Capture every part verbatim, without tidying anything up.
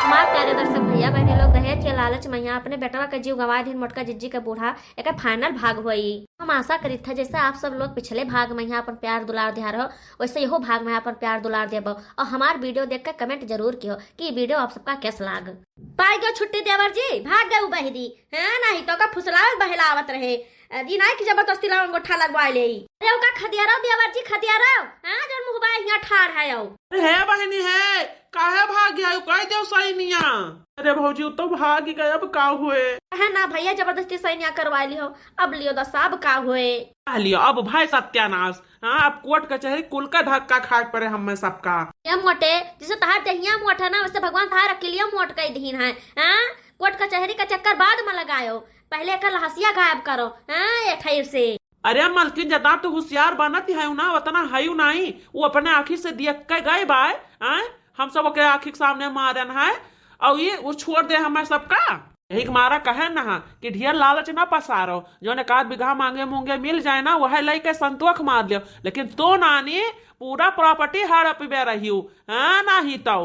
हमार प्यारे दर्शक भइया बहिनी लोग, दहेज के लालच में यहाँ अपने बेटवा के जीव गंवाए दिन मोटका जिज्जी के बूढ़ा एकर final भाग होई। हम आशा करित है जैसे आप सब लोग पिछले भाग में यहाँ अपन प्यार दुलार दिया रहो, वैसे यहो भाग में अपन प्यार दुलार देबो और हमार video देख के comment जरूर किहो कि video आप सबका कैस लाग। पाई गयो छुट्टी देवर जी, भाग गए उ बहिरी। हाँ, नाही तो का फुसलावत बहलावत रहे। अ, ई नाही कि जबरदस्ती लाओ अंगूठा लगवा ले। अरे ओका खदियारो देवर जी, खदियारो। हाँ, जौन मुँह बाय हियाँ ठाड़ है औ। अरे हे बहिनी हे, काहे भाग गया? कह देउ सैनिया। अरे भौजी, उ तो भाग गए, अब का हुए? है ना भइया, जबरदस्ती सैनिया करवा लिहो, अब लियो दसा, अब का हुए? आ लियो, अब भाई सत्यानाश। हाँ, अब कोर्ट कचहरी कुल का धक्का खाए पड़े हमें सबका। ये मोटे, जैसे तहार देहिया मोट है ना, वैसे भगवान तहार अकेलिया मोट कई दीन है। हाँ, कोर्ट कचहरी का चक्कर बाद में लगायो, पहले एकर लहसिया गायब करो। हाँ, एक ठैर से। अरे मलकिन, जतना तू होशियार बनत है ना, उतना है नाई। वो अपने आँखी से देख के गए बाय, हाँ? हम सब ओके आँखी के सामने मारन है, और ये वो छोड़ दे हमें सबका। यही के मारा कहे ना कि ढेर लालच ना पसारो, जौन एक आध बीघा मांगे मूंगे मिल जाए ना, वह लइके संतोख मार लियो। लेकिन तो नानी पूरा property हड़प बे रहियो, हाँ, नाही तो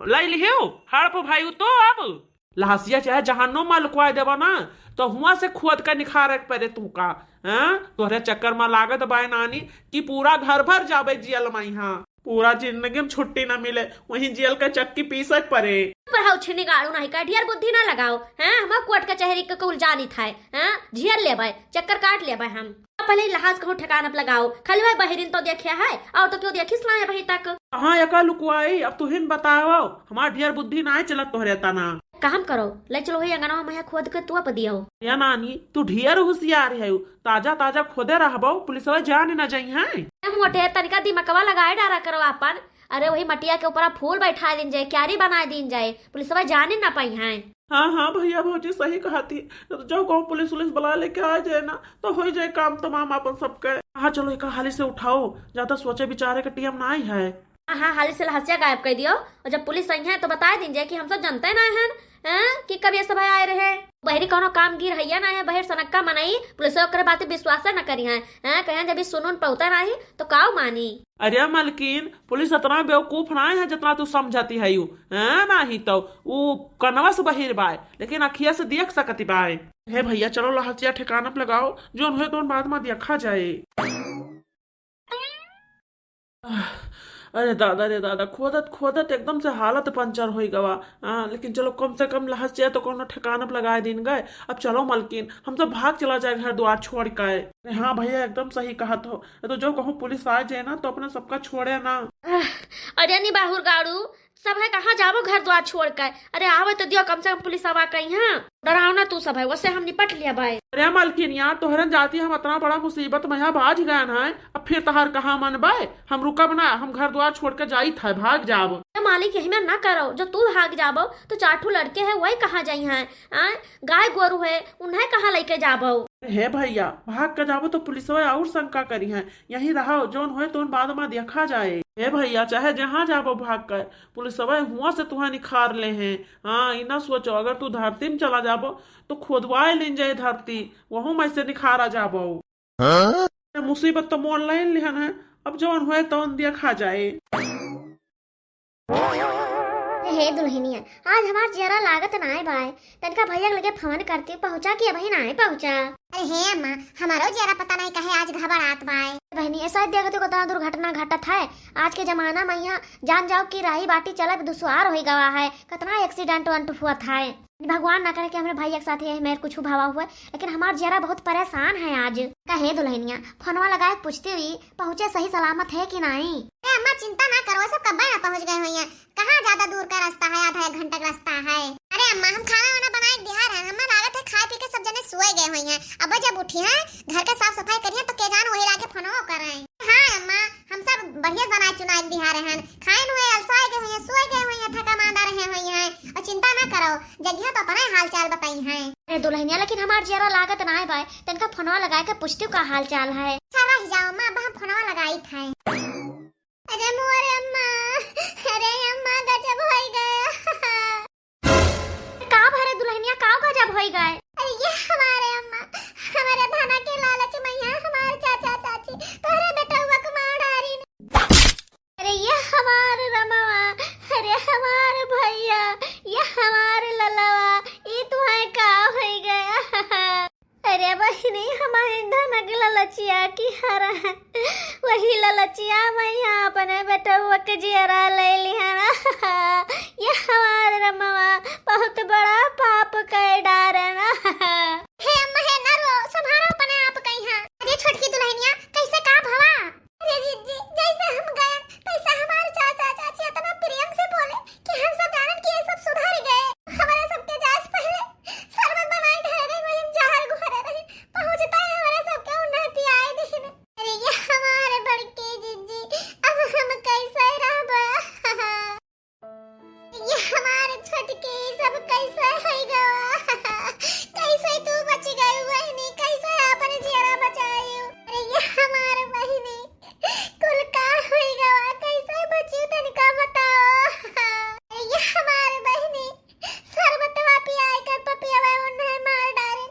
लइ लियो हड़प भाई तो। अब लहसिया चाहे जहन्नुम में लुकवाए देबा ना, तो हुआं से खोद के निखारे के पड़े तुहका, हाँ? तोहरे चक्कर में लागत बाय नानी कि पूरा घर भर जाबे जेल में, हाँ। पूरा जिंदगी में छुट्टी ना मिले, वहीं जेल के चक्की पीसे के पड़े। पर हौ छिनी गाड़ू नाही का, ढेर बुद्धि ना लगाओ, हैं? हम कोर्ट कचहरी के कुल जानित है, हैं? झेल लेबै, चक्कर काट लेबै हम। पहले ही लहाज कहूँ ठिकाना पे लगाओ, खाली वही बहिरिन तो देखे है, और तो क्यों देखिस ना है अभी तक? कहाँ एका लुकवाई, अब तुहिन बताओ, हमार ढेर बुद्धि ना चलत तोहरे तना। काम करो, ले चलो वही अंगनवा में खोद के तोप दियो। या नानी, तू ढेर होशियार है, ताजा ताजा खोदे रहबो, पुलिसवा जान न जाई है। ए मोटे, तनिका दिमकवा लगाए डारा करो आपन। अरे वही मटिया के ऊपर फूल बैठा दीन जाए, क्यारी बना दीन जाए, पुलिसवा जाने ना पाई है। हाँ हाँ भइया भौजी सही कहत ही, न तो जाओ कहूँ पुलिस उलिस बुला लेके आ जाए ना, तो हो जाए काम तमाम आपन सबके। हाँ चलो एका हाली से उठाओ, ज्यादा सोचे विचारे के टीम ना आई है। हाँ, हाँ, हाली से लहसिया गायब कर दियो। और जब पुलिस आई है तो बताए दीन जाए कि हम सब जनते ना हैं, हैं, कि कब ये सब आए रहे। बहरी कौनो काम गिर हैया ना है, बहर सनक्का मनई, पुलिस ओकरे बात विश्वास न करी है, हैं, कहें जब ई सुनून पौता नाही तो काऊ मानी। अरे मलकिन, पुलिस इतना बेवकूफ ना है जितना तू समझती है यू, हैं, नाही तो ऊ कनवा से बहिर बाय, लेकिन अखिया से देख सकती बाय। हे भइया, चलो लहसिया ठिकाना पे लगाओ, जौन होए तौन बाद में देखा जाए। अरे दादा रे दादा, खोदत खोदत एकदम से हालत पंचर होई गवा। हाँ, लेकिन चलो कम से कम लहसिया तो कोनो ठिकाना पे लगाए दीन गए। अब चलो मलकिन, हम सब भाग चला जाए घर द्वार छोड़ के। अरे हाँ भइया, एकदम सही कहत हो। ये तो जो कहूँ पुलिस आ जाए ना तो अपने सबका छोड़े ना। अरे नी बाहुर गाड़ू, सब है कहाँ जाबो घर द्वार छोड़ के? अरे आवे तो दियो कम से कम पुलिस आवा कहीं, हाँ। डराओ ना तू सब है, वैसे हम निपट लिया बाय। अरे मलकिन यार, तोहरन जाती हम इतना बड़ा मुसीबत में यहाँ बाज गए हैं, अब फिर तहार कहाँ मन बाय? हम रुकब ना, हम घर द्वार छोड़ के जाइत है, भाग जाब। ए मालिक, यही में ना करो, जो तू भाग जाबो तो चार ठो लड़के है वही कहाँ जाई हैं? आय, गाय गोरू है, उन्हें कहाँ लेके जाबो? हे भइया, भाग के जाबो तो पुलिसवा और शंका करी हैं, यहीं रहो, जौन होए तौन बाद में देखा जाए। हे भइया, चाहे जहाँ जाबो भाग कर, पुलिसवा हुआं से तुहें निखार ले हैं। हाँ, ई ना सोचो, अगर तू धरती में चला जाबो तो खोदवाए लेन जाए धरती, वहू में से निखारा जाबो। हाँ? मुसीबत तो मोल लाइन लिहन है, अब जौन होए तौन देखा जाए। अरे हे दुल्हनिया, आज हमार जियरा लागत नाय बाय। तनिका भैया के लगे फोन करती, पहुँचा कि अबही नाय पहुँचा। अरे हे अम्मा, हमारो जियरा पता नाय काहे आज घबरात बाय। बहिनी, ऐसा ही देखत हो कितना दुर्घटना घटत है। आज के जमाना में यहाँ जान जाओ कि राही बाटी चलब दुश्वार होई गवा है, कितना accident वंट हुआ था। भगवान ना करे कि हमरे भैया के साथ यही मेर कुछ भावा हुआ, लेकिन हमार जियरा बहुत परेशान है आज। काहे दुल्हनिया, फोनवा लगाए के पूछती हुई, पहुँचे सही सलामत है कि नाई? अरे अम्मा, चिंता ना करो, सब कब्बे ना पहुँच गए हुई हैं। कहाँ ज्यादा दूर का रास्ता है, आधा एक घंटा का रास्ता है। अरे अम्मा, हम खाना वाना बनाए के बिहार हैं, हमें लागत है खाए पी के सब जने सोए गए हुई हैं। अब जब उठी हैं, घर के साफ सफाई करिए तो के जान वही लागे फोनवा कर रहे हैं। हाँ अम्मा, हम सब बढ़िया बनाए चुनाए के बिहार हैं, खाए हुए अलसाए गए हुई हैं, सोए गए हुई हैं, थका मांदा रहे हुई हैं, और चिंता ना करो, जगिया तो अपना हाल चाल बताई हैं। अरे दुल्हनिया, लेकिन हमार जियरा लागत ना है भाई, तनका फोनवा लगाए के पूछती का हाल चाल है। अच्छा रह जाओ माँ, अब हम फोनवा लगाई थे। अरे मोरे अम्मा, अरे अम्मा गजब होई गया। का भरे दुल्हनिया, का गजब होई गए? अरे ये हमारे अम्मा, हमारे धना के लालच में यहाँ हमारे चाचा चाची तोहरे बेटवा को मार डारी। अरे ये हमार रमवा, अरे हमार भैया, ये हमार ललवा, ई तुहां का होई गया? अरे बहिनी, हमारे धनक ललचिया की हर है, वही ललचिया मैया अपने बेटउआ के जियरा ले लिहन। ये हमार रमवा बहुत बड़ा पाप कर डारन। हे अम्मा, हे ना रो, संभारो अपने आप कहीं है। अरे छोटकी दुल्हनिया, कैसे का भवा? अरे जिज्जी, जैसे हम गए, तैसे हमारे चाचा चाची इतना प्रेम से बोले कि हम सब जानन कि ये सब सुधर गए। हमारे सबके जाए से पहले शरबत बनाए धरे रहे, वही जहर घोरे रहे, पहुँचता है हमारे सबके उन्हें पियाए दीन। अरे ये हमारे बड़के जिज्जी, अब हम कैसे रहबा? ये हमारे छोटके, सब कैसे होई गवा? कैसे तू बच गई बहिनी? कैसे आपन जियरा बचाई? अरे ये हमारे बहिनी, कुल का होई गवा? कैसे बची तनिका बताओ। अरे ये हमारे बहिनी, शरबतवा पियाए कर पपियवा उन्हें मार डारे।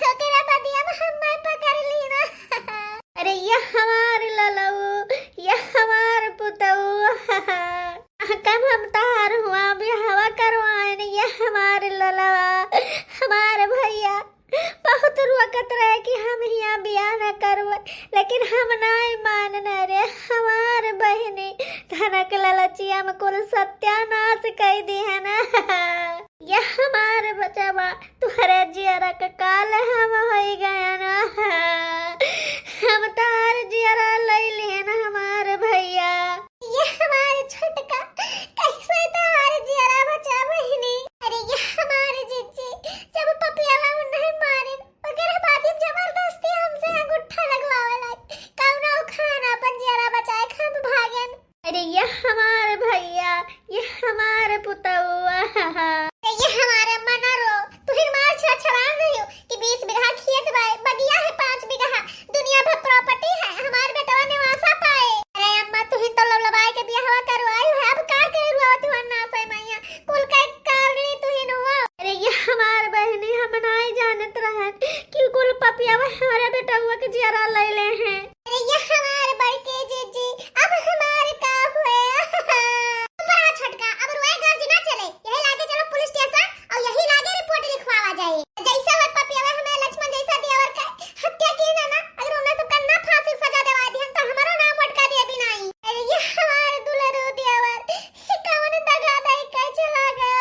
ओकरा बदिया में हम्मे पकड़ ली ना। अरे ये हमार ललऊ, ये हमार पुतऊ। कब हम तहार हुआ बियाहवा करवाएन, ये हमार ललवा, हमार भैया। बहुत रोकत रहे कि हम हियाँ बियाह न करब, लेकिन हम नाई मानन रे। हमार बहिनी धनक ललचिया में कुल सत्यानाश कई दिहन। ये हमार बचवा, तुहरे जियरा के काल हम होई गयन। हम तहार जियरा लई लेन हमार भैया। ये हमार छोटका, कैसे तहार जियरा बचा बहिनी? अरे ये हमार जिज्जी, जब पपियावा उन्हें मारिन, ओकरे बाद ही जबरदस्ती हमसे अंगूठा लगवावे लाग। कौनो खान अपन जियरा बचाए के हम भागेन। अरे ये हमार भैया, ये हमार पुतौआ। अरे ये हमार अम्मा ना रो, तू ही मार छेड़छाड़ रही हो कि बीस बीघा खेत बा, बगिया है पाँच बीघा, दुनिया भर प्रॉपर्टी है, हमार बेटवा नेवासा पाए। अरे अम्मा, तू ही तो लबलबाए के बियाहवा करवाई है, अब का करे रुआ तू अन्ना से मैया, कुल का कारणी तू ही नुआ। अरे ये हमार बहिनी, हम नाई जानत रहन कि कुल पपियावा हमारे बेटवा के जियरा ले ले हैं। अरे ये हमार बड़के जीजी, अब हमार का हुए? चुप रहा छोटका, अब रोए गर्ज ना चले। यही लागे चलो पुलिस स्टेशन और यही लागे रिपोर्ट लिखवावा जाए। जैसा वह पपियावा हमारे लक्ष्मण जैसा देवर का हत्या की ना ना, अगर उन्हें सबका ना फांसी सजा देवा दिहन तो हमारो नाम अटका दे भी नहीं। अरे ये हमार दुलरू देवर, ये कौन दगा दे के चला गया?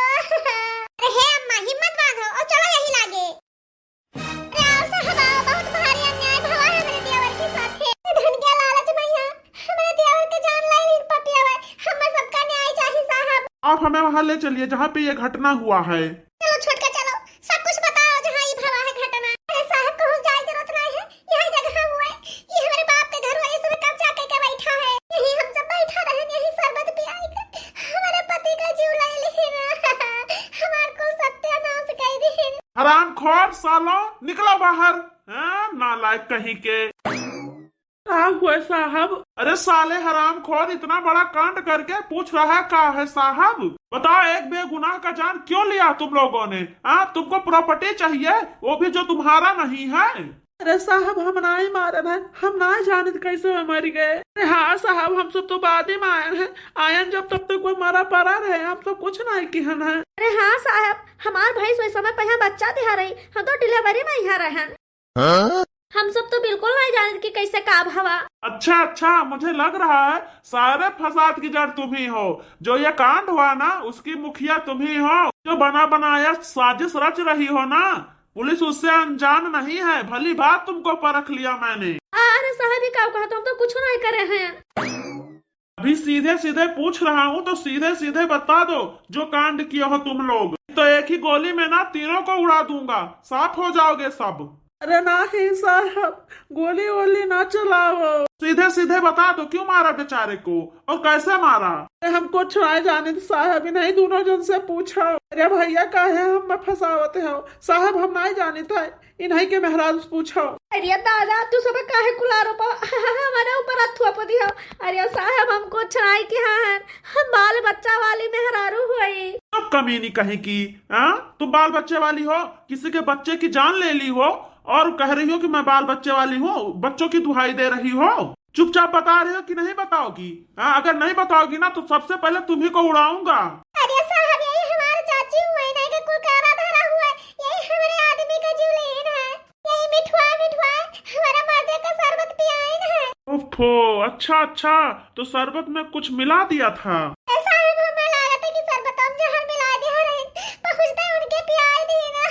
अरे हे अम्मा, हिम्मत बांधो और चलो यही लागे। अरे आओ साहब, आओ, बहुत भारी अन्याय भवा है हमरे देवर के साथे। धन के लालच में यहाँ हमरे देवर के जान ले लीन पपियावा। हमें सबका न्याय चाही साहब। आप हमें वहाँ ले चलिए जहाँ पे ये घटना हुआ है। चलो छोटका चलो, सब कुछ बताओ जहाँ ये भवा है घटना। अरे साहब, कहूँ जाए जरूरत नहीं है, यही जगह हुआ है। ये हमारे बाप के घर हुआ, ये सब कब्जा करके बैठा है। यही हम सब बैठा रहे, यही शरबत पियाई के हमारे पति का जीव ले लीन। हमार कुल सत्यानाश कर दीन। हरामखोर सालो, निकलो बाहर। हाँ, नालायक कहीं के। का हुआ साहब? अरे साले हरामखोर, इतना बड़ा कांड करके पूछ रहा है का है साहब? बताओ, एक बेगुनाह का जान क्यों लिया तुम लोगों ने? हाँ, तुमको प्रॉपर्टी चाहिए, वो भी जो तुम्हारा नहीं है। अरे साहब, हम नाई मारन है, हम नाई जानित कैसे वो मर गए। अरे हाँ साहब, हम सब तो बाद में आयन है, आयन जब तब तक कोई मरा पड़ा रहे, हम सब कुछ नाई किहन है। अरे हाँ साहब, हमार भैंस वही समय पे यहाँ बच्चा दिहा रही, हम तो डिलीवरी में यहाँ रहन। हाँ? हम सब तो बिल्कुल नहीं जानत कि कैसे का भवा। अच्छा, अच्छा, मुझे लग रहा है सारे फसाद की जड़ तुम ही हो। जो ये कांड हुआ ना, उसकी मुखिया तुम ही हो। जो बना बनाया साजिश रच रही हो ना, पुलिस उससे अनजान नहीं है। भली बात तुमको परख लिया मैंने। अरे साहब, ये का कहत हो? हम तो कुछ नहीं करे हैं। अभी सीधे सीधे पूछ रहा हूँ, तो सीधे सीधे बता दो जो कांड किए हो तुम लोग। तो एक ही गोली में ना तीनों को उड़ा दूंगा, साफ हो जाओगे सब। अरे नाही साहब, गोली वोली ना चलाओ। सीधे सीधे बता दो, क्यों मारा बेचारे को और कैसे मारा? अरे हम कुछ नाई जानित साहब, इन्हीं दोनों जन से पूछो। अरे भैया, काहे हमें फंसावत हो साहब, हम नाई जानित है। इन्हीं के मेहरारू से पूछो। अरे दादा, तू सब काहे कुल आरोप हमारे ऊपर थोप दिया? अरे साहब, हम कुछ नाई किहा है, हम बाल बच्चा वाली मेहरारू होई। अब कमीनी कहीं की, हाँ? तुम बाल बच्चे वाली हो, किसी के बच्चे की जान ले ली हो और कह रही हो कि मैं बाल बच्चे वाली हूँ, बच्चों की दुहाई दे रही हो। चुपचाप बता रही हो कि नहीं बताओगी? हाँ, अगर नहीं बताओगी ना तो सबसे पहले तुम्ही को उड़ाऊंगा। अरे साहब, यही फो, अच्छा, अच्छा, तो शरबत में कुछ मिला दिया था। ए साहब, हमें लागत है कि शरबत में जहर मिला दिया रहे, पहुँचते उनके पियाई दी ना।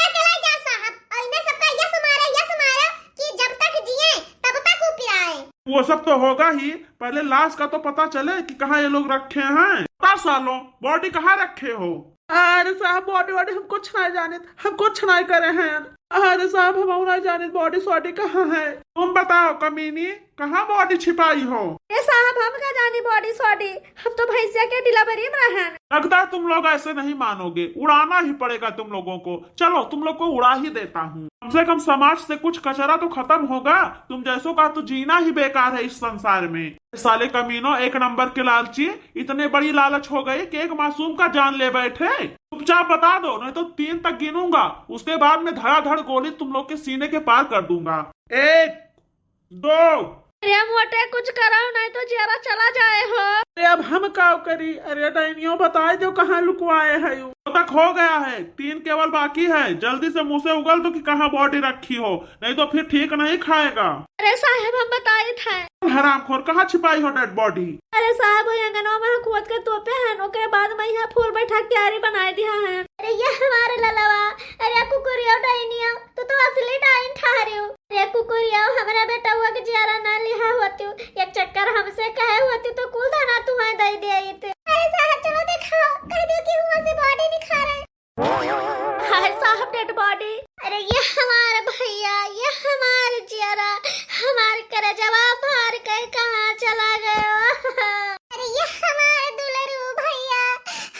चला जा साहब, और इन्हें सबका यस मारा, यस मारा कि जब तक जिए तब तक वो पियाए। वो सब तो होगा ही, पहले लाश का तो पता चले कि कहाँ ये लोग रखे हैं। बता सालों, बॉडी कहाँ रखे हो? अरे साहब, बॉडी वॉडी हम कुछ ना जानित, हम कुछ ना करे हैं। अरे साहब, हम ना जानित बॉडी सॉडी कहाँ है। तुम बताओ कमीनी, कहाँ बॉडी छिपाई हो? ए साहब, हम का जानी बॉडी सॉडी, हम तो भैंसिया के डिलीवरी में रहन। लगता है तुम लोग ऐसे नहीं मानोगे, उड़ाना ही पड़ेगा तुम लोगों को। चलो, तुम लोग को उड़ा ही देता हूँ, कम से कम समाज से कुछ कचरा तो खत्म होगा। तुम जैसों का तो जीना ही बेकार है इस संसार में। साले कमीनो, एक नंबर के लालची, इतने बड़ी लालच हो गई कि एक मासूम का जान ले बैठे। चुपचाप बता दो, नहीं तो तीन तक गिनूंगा, उसके बाद में धड़ाधड़ गोली तुम लोग के सीने के पार कर दूंगा। एक, दो। अरे मोटे, कुछ कराओ, नहीं तो जियरा चला जाए हो। अरे अब हम का करी? अरे डाइनियो, बताए दो कहाँ लुकवाए है यू। दो तक हो गया है, तीन केवल बाकी है, जल्दी से मुंह से उगल दो कि कहाँ बॉडी रखी हो, नहीं तो फिर ठीक नहीं खाएगा। अरे साहब, हम बताई था। हरामखोर, कहाँ छिपाई हो डेड बॉडी? अरे साहब, वो अंगनवा में खोद के तोपे हैं, ओकरे बाद में यहाँ फूल बैठा के क्यारी बनाए दिया है। अरे ये हमारे ललवा, अरे कुकुरिया डाइनिया, तू तो असली डाइन ठहरे हो। अरे कुकुरिया, हमरा बेटवा के जियारा ना लिहा होती, एक चक्कर हमसे कहे होती तो कुल धना तुम्हें दे दे आइत। अरे साहब, चलो दिखाओ, कह दो कि हुआ से बॉडी निखा रहे। हाय साहब, डेड बॉडी। अरे ये हमार भैया, ये हमार जियारा, हमार करजवा फार के कहाँ चला गयो? अरे ये हमार दुलरू भैया,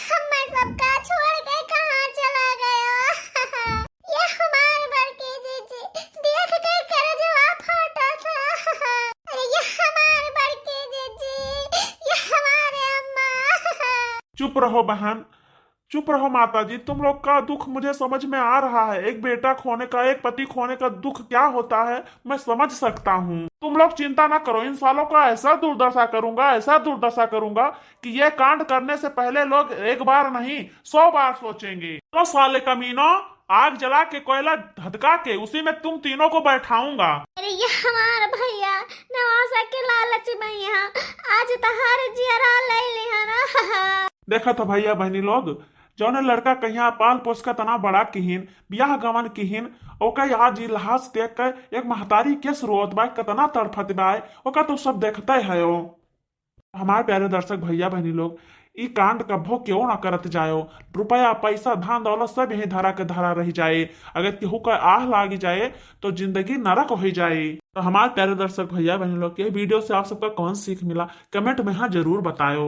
हमें सबका छोड़ के कहाँ चला गयो? ये हमार बड़की जीजी, देख के करजवा फाटा था। अरे ये हमार बड़की जीजी, ये हमारे अम्मा। चुप रहो बहन, चुप रहो माता जी, तुम लोग का दुख मुझे समझ में आ रहा है। एक बेटा खोने का, एक पति खोने का दुख क्या होता है, मैं समझ सकता हूँ। तुम लोग चिंता ना करो, इन सालों का ऐसा दुर्दशा करूंगा, ऐसा दुर्दशा करूंगा कि ये कांड करने से पहले लोग एक बार नहीं, सौ बार सोचेंगे। तो साले कमीनो, आग जला के, कोयला धधका के उसी में तुम तीनों को बैठाऊंगा। अरे ये हमार भैया, नवासा के लालच में यहाँ आज तहार जियरा ले लिहा ना। देखा था भैया बहनी लोग, जौने लड़का कहिया पाल पोस के तना बड़ा किहिन, बियाह गवन किहिन, ओका आज ई लाश देख के एक महतारी के रोत बा, कितना तड़फत बा, ओका तो सब देखते है। हमार प्यारे दर्शक भैया बहनी लोग, ई कांड कभो केहू ना करत जायो। रुपया, पैसा, धन दौलत सब यहीं धरा के धरा रह जाए। अगर केहू का आह लागी जाए तो जिंदगी नरक हो जाए। तो हमार प्यारे दर्शक भैया बहनी लोग, ये वीडियो से आप सबका कौन सीख मिला, कमेंट में हाँ जरूर बतायो।